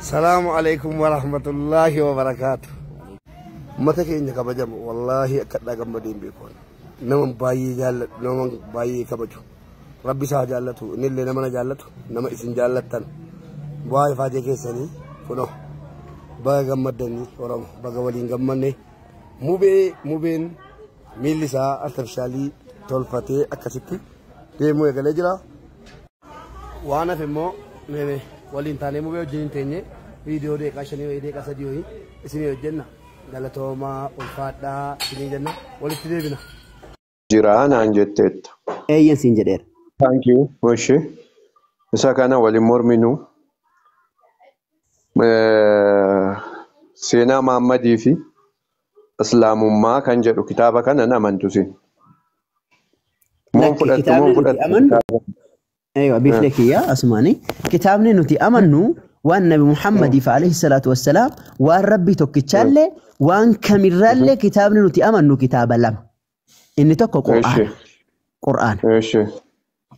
Salaamu alaikum warahmatullaahi wabarakaatu. Uummata keenya kabajamu, wallaahi akka dhaa gammadee hin beeku. Nama baay'ee jaalladhu, nama baay'ee kabaju. Rabbi isaa jaallatu, innillee nama na jaallatu, nama isin jaallattan. Bu'aa ifaajee keessanii kunoo baga gammaddanii Oromo, baga waliin gammanne. Mubee mubeen miilli isaa artifishaalii tolfatee akkasitti deemuu eegalee jira. Waan hafe immoo meeme waliin taanee mubee wajjin hin teenye viidiyoo deeqaa 5 wayii deeqaa 3 wayii isinii hojjenna. Galatoomaa, ulfaadhaa isinii jenna, walitti deebina. Jira naan jetteetta. Eeyyan siin jedheera. Thank you. Oshi. Isa kana waliin morminu. Seenaa Mahammadii fi Islaamummaa kan jedhu kitaaba kana nan amantu sin. Moon Lakki fudhattu kitaabni moon nuti fudhattu amannu kitaaba. Eewa biiflee kiyya asumaani. Kitaabni nuti amannu waan Nabi Muhammadiif alayhi salaatu wassalaam, waan Rabbii tokkichaallee, waan kamirraallee kitaabni nuti amannu kitaaba lama. Inni tokko Qur'aana. Qur'aana.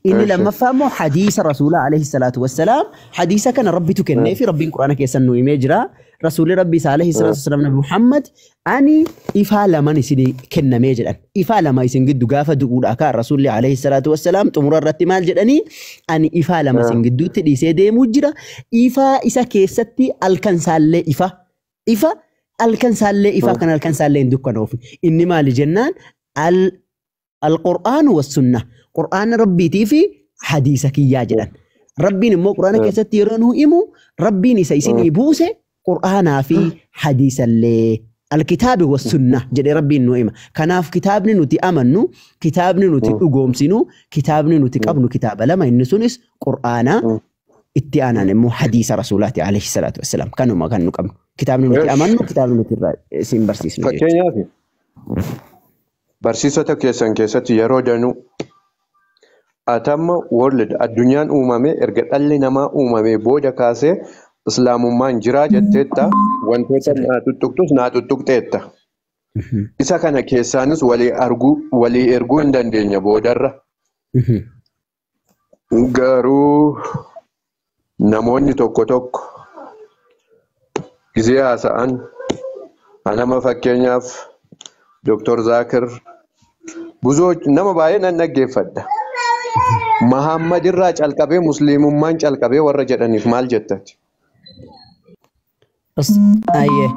Inni lammaffaa immoo hadiisa Rasuulaa alayhi salaatu wassalaam. Hadiisa kana Rabbitu kennee fi Rabbiin Qur'aana keessan nu himee jira. Rasuulli Rabbii isaa alayhi salaatu wassalaam Nabi Muhammad ani ifaa laman isin kennamee jedhan. Ifaa lama isin giddu gaafa du'uudha kaa Rasuulli alayhi salaatu wassalaam xumura irratti maal jedhanii, ani ifaa lama isin gidduutti dhiisee deemuu jira. Ifaa isa keessatti halkan saallee ifa. Ifa halkan saallee ifa kan halkan saallee hin dukkanoofi. Inni maali jennaan al-Qur'aanu was-sunnah. Qur'aana Rabbiitii fi hadiisa kiyyaa jedhan. Rabbiin immoo Qur'aana keessatti yeroo nuu himu, Rabbiin isa isinii buuse Qur'aanaa fi hadiisallee. Alkitaabi was-sunnah jedhee Rabbiin nuu hima. Kanaaf kitaabni nuti amannu, kitaabni nuti dhugoomsinu, kitaabni nuti qabnu kitaaba lama, inni sunis Qur'aana, itti aanaan immoo hadiisa Rasuulaati alayhi salaatu wassalaam. Kanuma kan nu qabnu. Kitaabni nuti amannu, kitaabni nuti irraa isin barsiisnu jechuudha. Fakkeenyaaf barsiisota keessan keessatti yeroo danuu atamma world addunyaan uumame erga dhalli namaa uumame booda kaasee islaamummaan jiraa jetteetta, wantoota naa tuttuqtus naa tuttuqxeetta. Isa kana keessaanis walii arguu walii erguu hin dandeenya boodarra. Garuu namoonni tokko tokko gizee haasa'an anama fakkeenyaaf Dr. Zaakir buzoo nama baay'ee nan dhaggeeffadha. Mahammad irraa calqabee musliimummaan calqabee warra jedhaniif maal jettati? Ayyee.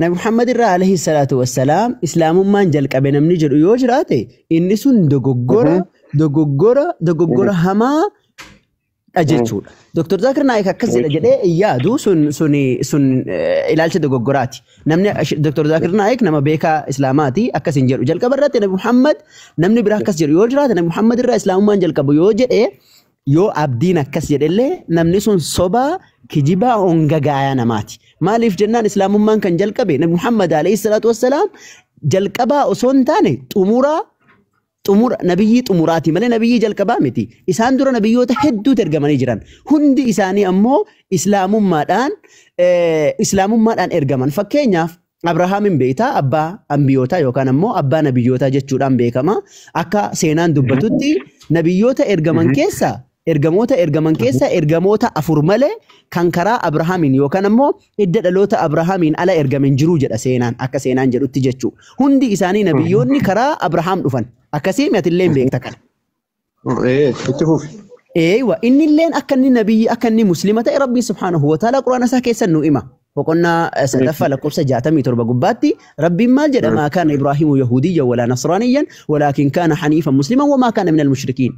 Nabi Muhammad irraa alayhi salaatu wassalaam islaamummaan jalqabe namni jedhu yoo jiraate, inni sun dogoggora dogoggora dogoggora hamaa dha jechuudha. Dr. Zakir Naik akkas jedha jedhee hin yaadu, sun sun sun ilaalcha dogoggoraati. Namni Dr. Zakir Naik nama beekaa Islaamaati, akkas hin jedhu. Jalqaba irratti Nabi Muhammad namni biraa akkas jedhu yoo jiraate, Nabi Muhammad irraa islaamummaan jalqabu yoo jedhe, yoo abdiin akkas jedhellee, namni sun sobaa kijibaa hongagaayaa namaati. Maaliif jennaan, islaamummaan kan jalqabe Nabi Muhammad alayhi salaatu wassalaam jalqabaa osoo hin taane xumuraa, xumura nabiyyii xumuraati malee nabiyyii jalqabaa miti. Isaan dura nabiyyoota hedduutu ergamanii jiran. Hundi isaanii ammoo islaamummaadhaan ergaman. Fakkeenyaaf Abrahaamin beektaa, abbaa ambiyootaa yookaan ammoo abbaa nabiyyootaa jechuudhaan beekama. Akka seenaan dubbatutti nabiyyoota ergaman keessa, ergamoota ergaman keessa ergamoota afur malee kan karaa Abrahaamiin yookaan ammoo hidda dhaloota Abrahaamiin ala ergamen jiru jedha seenaan, akka seenaan jedhutti jechuudha. Hundi isaanii nabiyyoonni karaa Abrahaam dhufan. Akkasii atillee beekta kana. Itti fufi. Eeywa, innilleen akka inni nabiyyi, akka inni muslima ta'e Rabbiin subhaanahu wa ta'ala Quraana isaa keessan nu hima. Boqonnaa sadaffaa lakkoofsa 67 gubbaatti Rabbiin maal jedha? ما كان إبراهيم يهوديا ولا نصرانيا ولكن كان حنيفا مسلما وما كان من المشركين.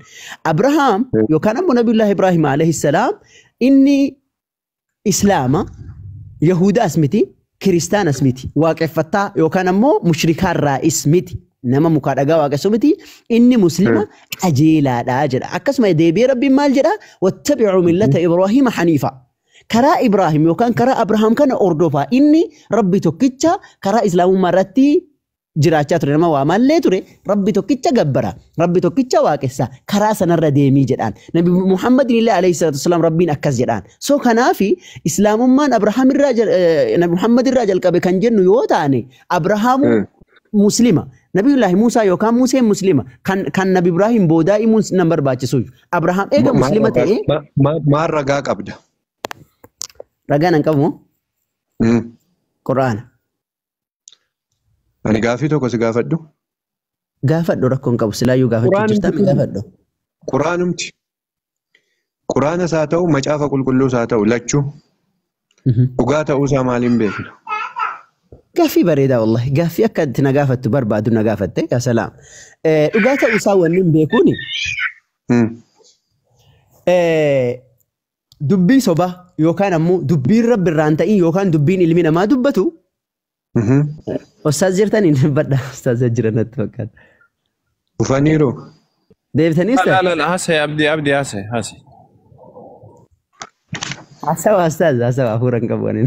Abrahaam yookaan ammoo Nabiyullah Ibraahim alayhi salaam inni Islaama, Yahudaas miti, Kiristaanas miti, waaqeffattaa yookaan ammoo mushrikaarraa'is miti. Nama mukaa dhagaa waaqessu miti, inni muslima qajeelaadha jedha. Akkasuma deebi'ee Rabbiin maal jedha? واتبعوا ملة إبراهيم حنيفا. Karaa Ibraahim yookaan karaa Abrahaam kana hordofaa, inni Rabbi tokkicha karaa islaamummaa irratti jiraachaa ture, nama waamallee ture, Rabbi tokkicha gabbara, Rabbi tokkicha waaqessa, karaa sanarra deemii jedhaan. Nabi Muhammad illee alayhi salaatu wasalaam Rabbiin akkas jedhaan. So kanaafi islaamummaan Abrahaam irraa Nabi Muhammad irraa jalqabe kan jennu yoo taane, Abrahaamu muslima. Nabiyullaahi Muusaa yookaan Museen muslima, kan Nabi Ibraahim boodaa himuun nan barbaachisu. Abrahaam eega muslima ta'e Maal ragaa qabda? Ragaan an qabu moo? Qur'aana. Ani gaafii tokko si gaafadhu. Gaafadhu rakkoo hin qabu silaayyuu gaafachuu jirta mi gaafadhu. Quraanumti. Quraanas haa ta'u macaafa qulqulluus haa ta'u lachuu. Dhugaa ta'uusaa maaliin beekna? Gaaffii bareedaa wallahi. Gaaffii akka itti na gaafattu barbaadu na gaafatte. Yaa salaam. Dhugaa ta'uusaa wanni hin beekuuni. Dubbii sobaa yookaan ammoo dubbiin rabbi irraa hin ta'in yookaan dubbiin ilmi namaa dubbatu. Ustaaz jirtan hin dubbadha. Ustaaz jiran natti fakkaata. Dhufaniiru. Deebitaniis ta'e? La la haasa'e Abdii Abdii haasa'e haasa'e. Haasawaa ustaaz haasawaa hafuura hin qabu ani.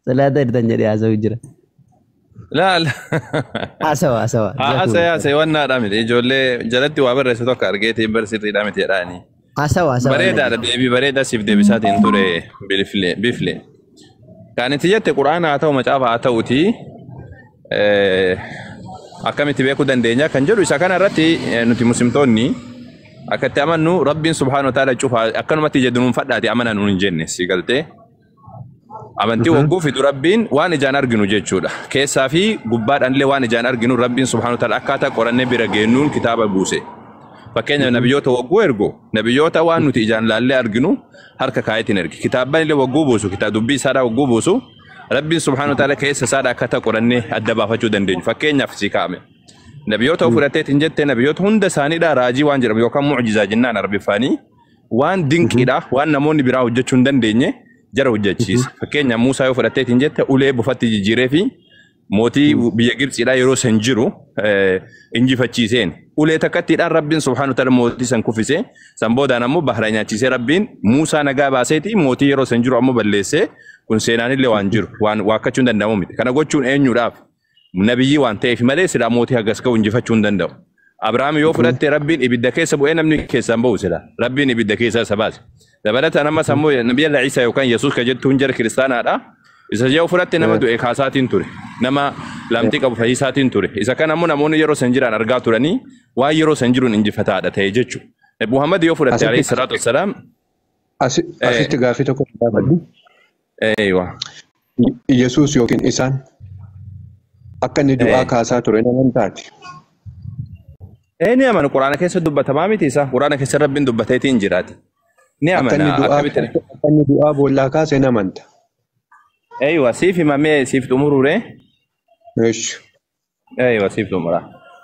Salaata hirtan jedhee haasawuu jira. La la. Haasawaa haasawaa. Haasa'e haasa'e wannaadha miti ijoollee jalatti waa barreessu tokko argeetii barsiirriidha miti jedhaanii. Haasawaa haasawaa. Bareedaadha deebii bareedaa siif deebisaatiin ture bifle. Kan itti jette quraana haa ta'u macaafa haa ta'uti akkamitti beekuu dandeenya kan jedhu isa kana irratti nuti muslimtoonni akka itti amannu rabbiin subhaanahu wa ta'ala cufa akkanumatti ija dunuunfadhaati amana nuun hin jenne si galtee. Amantii wagguu fidu rabbiin waan ijaan arginu jechuudha. Keessaa fi gubbaadhaan illee waan ijaan arginu rabbiin subhaanahu wa ta'ala akkaataa qorannee bira geennuun kitaaba buuse. Fakkeenya nabiyyoota wagguu ergu nabiyyoota waan nuti ijaan laallee arginu harka kaayetiin erge. Kitaabban illee wagguu buusu kitaaba dubbii isaadhaa wagguu buusu rabbiin subhaanahu wa ta'ala keessa isaadhaa akkaataa qorannee adda baafachuu dandeenyu. Fakkeenyaaf si kaa'ame. Nabiyyoota fudhateetiin jette nabiyyoota hunda isaaniidhaa raajii waan jedhamu yookaan mucjizaa jennaan arabiffaanii waan dinqiidha waan namoonni biraa hojjechuu hin dandeenye jara hojjechiisa. Fakkeenya Muusaa yoo fudhateetiin jette ulee bofatti jijjiiree fi mootii biyya Gibxiidhaa yeroo san jiru injifachiiseen. Ulee takkattiidhaan rabbiin subhaanahu wa ta'ala mootii san kuffisee san boodaan ammoo bahra nyaachisee rabbiin Muusaa nagaa baaseeti mootii yeroo san jiru ammoo balleessee kun seenaanillee waan jiru waan waakkachuu hin danda'amu miti. Kana gochuun eenyuudhaaf nabiyyii waan ta'eef malee silaa mootii hagas ga'u injifachuu hin danda'u. Abrahaam yoo fudhatte rabbiin ibidda keessa bu'ee namni keessaan ba'u sila. Rabbiin ibidda keessaa isa baase. Dabalataan ammas ammoo nabiyya Iisaa yookaan Yesuus kan jettuun jara kiristaanaadha. Isa yoo fudhatte nama du'e kaasaatiin ture. Nama lamxii qabu fayyisaatiin ture. Isa kana ammoo namoonni yeroo san jiran argaa turanii waan yeroo san jiruun injifataadha ta'e jechuudha. Muhammad yoo fudhatte alayhi salaatu wassalaam. Asitti gaaffii tokko gaafadhu. Eeywa. Yesuus yookiin isaan akka inni du'aa kaasaa ture nama taati. Ni amanu quraana keessa dubbatamaa miti isa. Quraana keessa rabbiin dubbateetiin jiraati. Ni amana akkamitti. Akka inni du'aa boollaa kaase ni amanta. Eeywa siif himamee siif xumurure. Eesh. Eeywa siif xumura.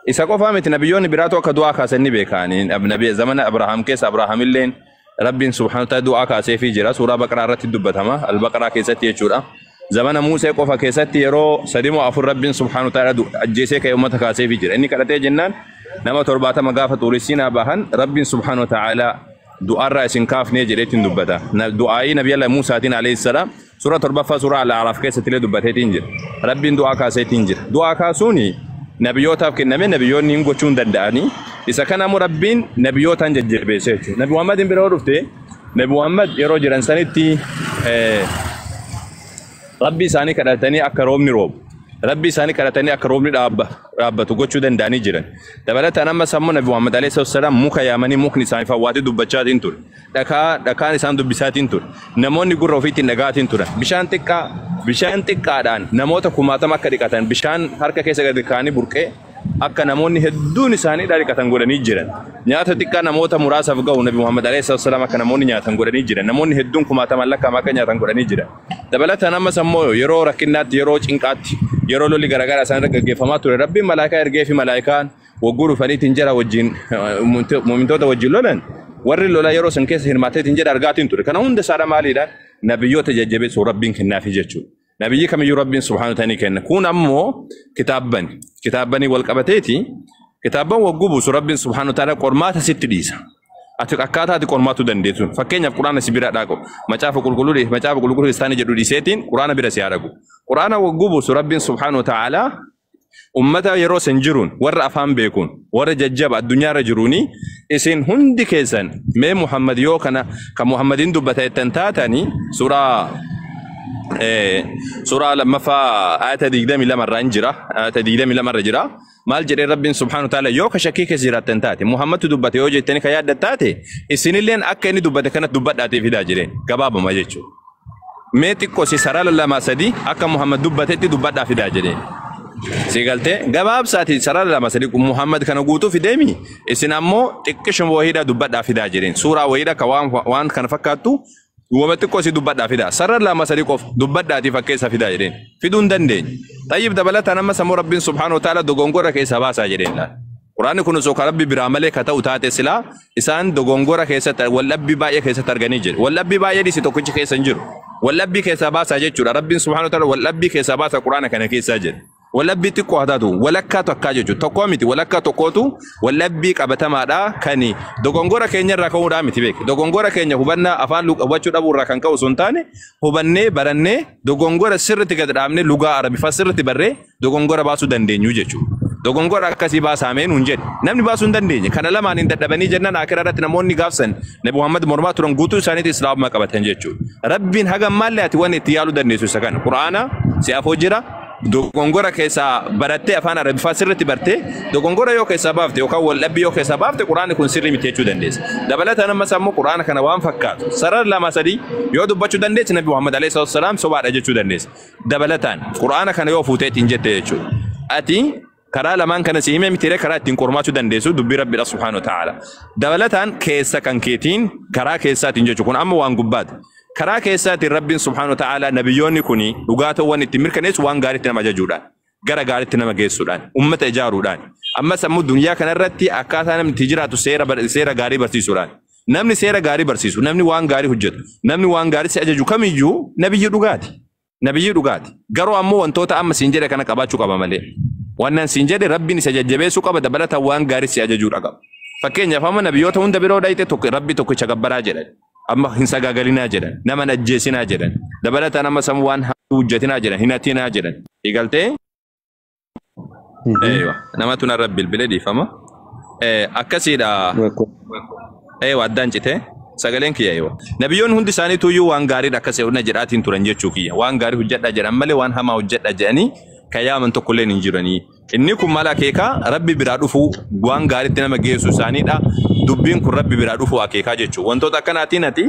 Isa qofaa miti nabiyyoonni biraatu akka du'aa kaasan ni beekani. Nabi zamana Abrahaam keessa Abrahaam illeen rabbiin subhaanahu wa ta'ala du'aa kaaseefii jira. Suuraa Baqaraa irratti dubbatama. Al-Baqaraa keessatti jechuudha. Zamana Musee qofa keessatti yeroo 3 moo 4 rabbiin subhaanahu wa ta'ala ajjeesee ka'ee uummata kaaseefii jira. Inni kadhatee jennaan nama 70 gaafa Xuurisinaa bahan rabbiin subhaanahu wa ta'ala du'aarraa isin kaafnee jedheetiin dubbata. Du'aayii nabiyya Muusaatiin alayhi salaam suuraa 7ffaa suuraa Al-A'raaf keessatti illee dubbateetiin jira. Rabbiin du'aa kaaseetiin jira. Du'aa kaasuuni nabiyootaaf kenname nabiyoonni hin gochuu hin danda'anii. Isa kana ammoo rabbiin nabiyootaan jajjabeesse jechuudha. Nabi Muhammadin bira yoo dhufte Nabi Muhammad yeroo jiran sanitti rabbi isaanii kadhatanii akka roobni roobu. Rabbi isaanii kadhatanii akka roobni dhaabbatu gochuu danda'anii jiran. Dabalataan ammas ammoo Nabi Muhammad alayhi salaam muka yaamanii mukni isaanii fawwaatee dubbachaatiin ture. Dhakaan isaan dubbisaatiin ture. Namoonni gurra ofiitiin dhagaatiin turan. Bishaan xiqqaadhaan namoota kumaatama akka dhiqatan bishaan harka keessa gadi kaa'anii burqee akka namoonni hedduun isaanii dhiqatan godhanii jiran. Nyaata xiqqaa namoota muraasaaf ga'u Nabi Muhammad alayhi salaam akka namoonni nyaatan godhanii jiran. Namoonni hedduun kumaataman lakkaa'ama akka nyaatan godhanii jiran. Dabalataan ammas ammoo yeroo rakkinnaatti yeroo cinqaatti yeroo lolli garaagaraa isaan irra gaggeeffamaa ture rabbiin malaayikaa ergee fi malaayikaan wagguu dhufaniitiin jara wajjin mu'mintoota wajjin lolan warri lola yeroo san keessa hirmaateetiin jedha argaatiin ture. Kana hunda isaadha maaliidhaan nabiyyoota jajjabeessuu rabbiin kennaafi jechuudha. Nabiyyi kamiyyuu rabbiin subhaanahu wa ta'ala ni kenna. Kun ammoo kitaabbanii wal qabateeti. Kitaabban wagguu buusu rabbiin subhaanahu wa ta'ala qormaata sitti dhiisa. Ati akkaataa ati qormaatu dandeessuun. Fakkeenyaaf quraana si bira dhaqu. Macaafa qulqulluu kiristaanii jedhu dhiiseetiin quraana bira si haa dhaqu. Quraana wagguu buusu rabbiin subhaanahu wa ta'ala ummata yeroo san jiruun warra afaan beekuun warra jajjaba addunyaarra jiruuni isin hundi keessan mee Muhammad yoo kana kan Muhammadin dubbata jettan taatanii suuraa 2ffaa ayata 22 irra jira ayata 22 irra jira maal jedhee rabbiin subhaanahu wa ta'ala yoo ka shakkii keessa jiraattan taate Muhammadtu dubbate yoo jettanii ka yaaddan taate isinilleen akka inni dubbate kanatti dubbadhaatee fidaa jedheen gabaabama jechuudha. Mee xiqqoo si sarara lama sadi akka Muhammad dubbatetti dubbadhaa fidaa jedheen. Si galtee gabaabsaati sarara lama sadi Muhammad kana guutuu fideemi isin ammoo xiqqishuma wayiidha dubbadhaa fidaa jedheen. Suuraa wayiidha ka waan kana fakkaattu wama xiqqoo si dubbadhaa fidaa. Sarara lama sadi qof dubbadhaatii fakkeessa fidaa jedheen. Fiduu hin dandeenye. Tayyib dabalataan amma sammuu Rabbiin subhaanahu wa ta'ala dogongora keessaa baasaa jedheen laal. Quraanni kun osoo ka Rabbi biraa malee ka ta'u taate silaa isaan dogongora keessatti waldhabbii baay'ee keessatti arganii jedhe. Waldhabbii baay'ee dhiisi tokkichi keessa hin jiru. Waldhabbii keessaa baasaa jechuudha. Rabbiin subhaanahu wa ta'ala waldhabbii keessaa baasaa Quraana kana keessaa jedhe. Waldhabbii xiqqoo haa taatu walakkaa tokkaa jechuudha. Tokkoo miti walakkaa tokkootu waldhabbii qabatamaadha kan dogongora keenya irraa ka'uudhaa miti beek. Dogongora keenya hubannaa afaan hubachuu dhabuu irraa kan ka'u osoo hin taane hubannee barannee dogongora sirriitti gad dhaabnee lugaa Arabiffaa sirriitti barree dogongora baasuu dandeenyu jechuudha. Dogongora akkasii baasaamee nuun jedhe. Namni baasuu hin dandeenye. Kana lamaan hin dadhabanii jennaan akira irratti namoonni gaafsan Nabi Muhammad mormaa turan guutuu isaaniitti Islaamummaa qabatan jechuudha. Rabbiin haga ammaallee ati wanni itti yaaluu dandeessu isa kana. Quraana si afoo jira. Dogongora keessaa barattee afaan Arabiffaa sirriitti bartee dogongora yoo keessaa baafte yookaan waldhabbii yoo keessaa baafte Quraanni kun sirrii miti jechuu dandeessa. Dabalataan ammas ammoo Quraana kana waan fakkaatu sarara lama sadii yoo dubbachuu dandeesse Nabi Muhammad alayhi salaatu wassalaam sobaadha jechuu dandeessa. Dabalataan Quraana kana yoo fuutee ittiin jette jechuudha. Ati karaa lamaan kana si himee mitiiree karaa ittiin qormaachuu dandeessu dubbii Rabbiidha subhaanahu wa ta'ala. Dabalataan keessa kan keetiin karaa keessaatiin jechuudha kun amma waan gubbaati. Karaa keessaatiin Rabbiin subhaanahu wa ta'ala nabiyyoonni kuni dhugaa ta'uuwwan ittiin mirkaneessu waan gaariitti nama ajajuudhaan gara gaariitti nama geessuudhaan ummata ijaaruudhaan ammas ammoo duniyaa kanarratti akkaataa namni itti jiraatu seera gaarii barsiisuudhaan namni seera gaarii barsiisu namni waan gaarii hojjetu namni waan gaarii si ajaju kamiyyuu nabiyyi dhugaati. Nabiyyi dhugaati. Garuu ammoo wantoota amma siin jedhe kana qabaachuu qaba malee. Wannan siin jedhe Rabbiin isa jajjabeessuu qaba dabalataan waan gaarii si ajajuudha qaba. Fakkeenyaaf amma nabiyyoota hunda biroo dhayite tokko Rabbi tokkicha gabbaraa jedhan. Amma hin sagaagalinaa jedhan. Nama hin ajjeesinaa jedhan. Dabalataan amma sammuu waan hamtuu hojjetinaa jedhan. Hin hatinaa jedhan. Eegaltee? Eewa. Namatu narra bilbilee dhiifama. Akkasiidha. Eewa addaan citee. Sagaleen kiyya eewa. Nabiyyoonni hundi isaaniitu iyyuu waan gaariidha akkas na jedhaatiin turan jechuu kiyya. Waan gaarii hojjedha jedhan malee waan hamaa hojjedha jedhanii kan yaaman tokkolleen hin jiranii. Inni kun maal akeekaa Rabbi biraa dhufuu waan gaariitti nama geessu isaaniidha. Dubbiin kun Rabbi biraa dhufuu akeekaa jechuudha. Wantoota akkanaatiin ati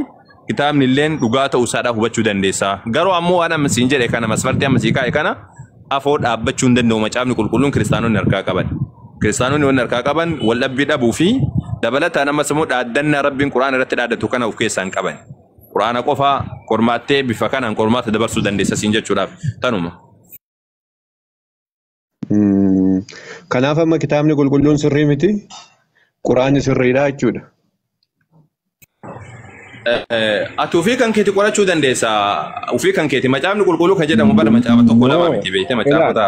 kitaabni illeen dhugaa ta'uu isaadhaa hubachuu dandeessa. Garuu ammoo waan amma siin jedhe kana masfartii amma sii kaa'e kana afoo dhaabbachuu hin danda'u macaafni qulqulluun kiristaanonni harkaa qaban. Kiristaanonni wanni harkaa qaban waldhabbii dhabuu fi dabalataan ammas immoo dhaaddannaa Rabbiin Quraana irratti dhaaddatu kana of keessaa hin qaban. Quraana qofaa qormaattee bifa kanaan qormaata dabarsuu dandeessa siin jechuudhaaf tanuma. Kanaaf amma kitaabni qulqulluun sirrii miti Quraanni sirriidha jechuudha. Ati ofii kan keeti qorachuu dandeessa. Ofii kan keeti macaafni qulqulluu kan jedhamu bara macaafa tokko lama miti beekte macaafota.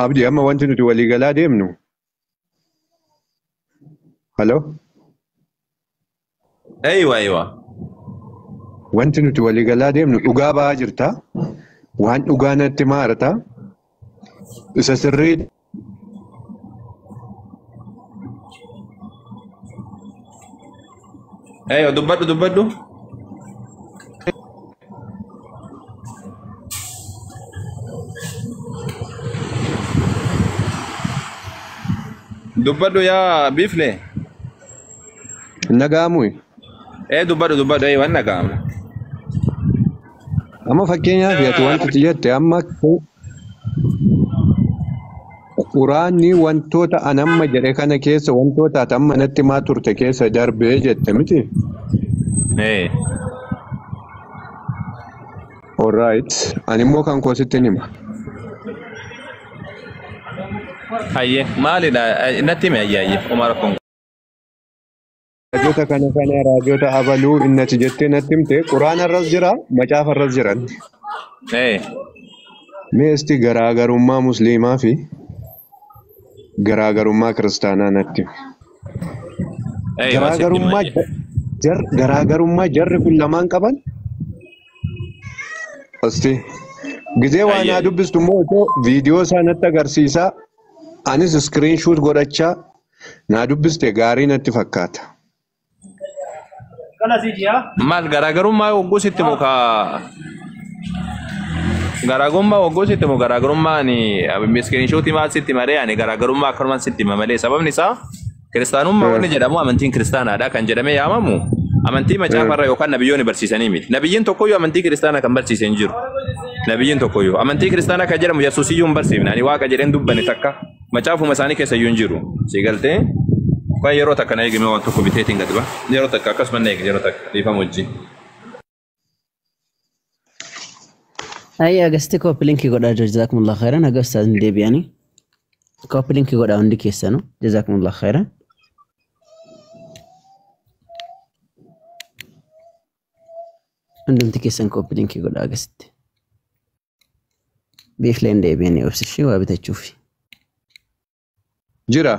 Abdi amma wanti nuti waliigalaa deemnu. Halo? Eeywa eeywa. Wanti nuti waliigalaa deemnu dhugaa ba'aa jirta. Waan dhugaa natti maarta. Isa sirrii Eeywa dubbadhu dubbadhu. Dubbadhu yaa biifle. Naga'amu. Dubbadhu dubbadhu eeywa naga'ama. Amma fakkeenyaaf ati wanti jette amma Quraanni wantoota an amma jedhe kana keessa wantoota ati amma natti himaa turte keessa darbee jette miti? Alright. Ani immoo kan koo sitti hima. Hayyee maalidha natti himi hayyee hayyee homaa rakkoon. Raajota kana kana raajota abaluu innati jettee natti himte Quraana irras jira macaafa irras jiran. Mee isti garaagarummaa musliimaa fi garaagarummaa kiristaanaa natti himi. Garaagarummaa jarri kun lamaan qaban? Isti gizee waa naa dubbistu immoo otoo viidiyoo isaa natti agarsiisaa anis iskiriin godhachaa naa dubbiste gaarii natti fakkaata. Maal garaagarummaa hogguu sitti muka garaagarummaa hogguu sitti mu garaagarummaa ani iskiriinshuutii maal sitti maree ani garaagarummaa akkanumaan sitti hima malee sababni isaa kiristaanummaa wanni jedhamu amantiin kiristaanaadha kan jedhamee yaamamu Amantii macaafarra yookaan nabiyyoonni barsiisanii miti. Nabiyyiin tokkoyyuu amantii kiristaanaa kan barsiise hin jiru. Nabiyyiin tokkoyyuu amantii kiristaanaa kan jedhamu Yesuusiyyuu hin barsiifne. Ani waaqa jedheen dubbane takka macaafuma isaanii keessa iyyuu hin jiru. Si galtee? Kan yeroo takka na eegame waan tokko biteetiin gadi ba'a. Yeroo takka akkasuma na eege yeroo takka dhiifama wajjin. Ayya agasti copy link godhaa jiru jazakumullah khairan haga ustaazni deebi'anii. Copy link godhaa hundi keessanu jazakumullah khairan. Hundumti keessan copy link godhaa agasitti. Biifleen deebi'anii obsishii waa bitachuufi. Jira.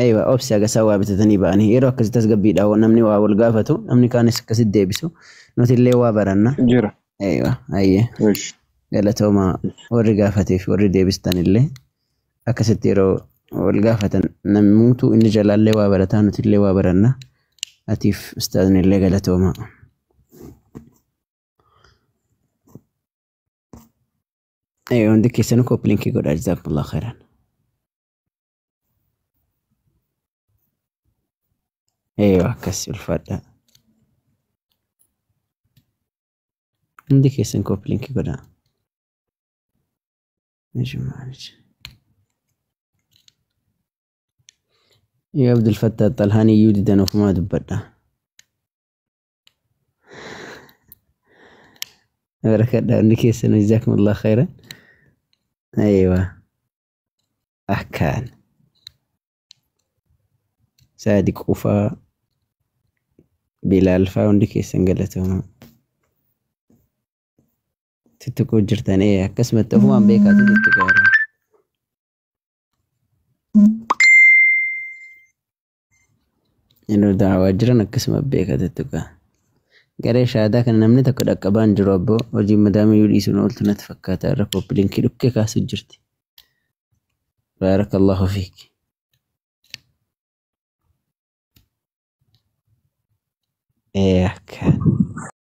Aywa obsi agasaa waa bitatanii ba'anii yeroo akkasitti tasgabbiidhaan namni waa wal gaafatu namni kaanis akkasitti deebisu nuti illee waa baranna. Jira. Aywa ayyee. Ish. Galatooma warri gaafatee fi warri deebistan illee akkasitti yeroo wal gaafatan namuutu inni jalaallee waa barataa nuti illee waa baranna. Atiif ustaazni illee galatooma. Aywa hundi keessanuu copy linkii godhaa jazakumullah khairan. Aywa akkas ulfaadha. Hundi keessan copy linkii godhaa. Yoo Abdul Fattah Xalhaan iyyuu didan ofumaa dubbadha. Barakadha hundi keessan jazakumullah khairan. Aywa akkaan. Saadiq Ufaa Bilaal faa hundi keessan galatooma. Tuttuquu jirtan ee akkasumatti ofumaan beekaatu tuttuqa yeroo. Yeroo daawwaa jiran akkasuma beeka tuttuqa. Garee shaadaa kana namni tokko dhaqqabaa hin jiru abboo hojiin madaamiyyuu dhiisuun ooltu natti fakkaata irra koppilinkii dhukkee kaasuu jirti. Baarakallahu fiik. Ee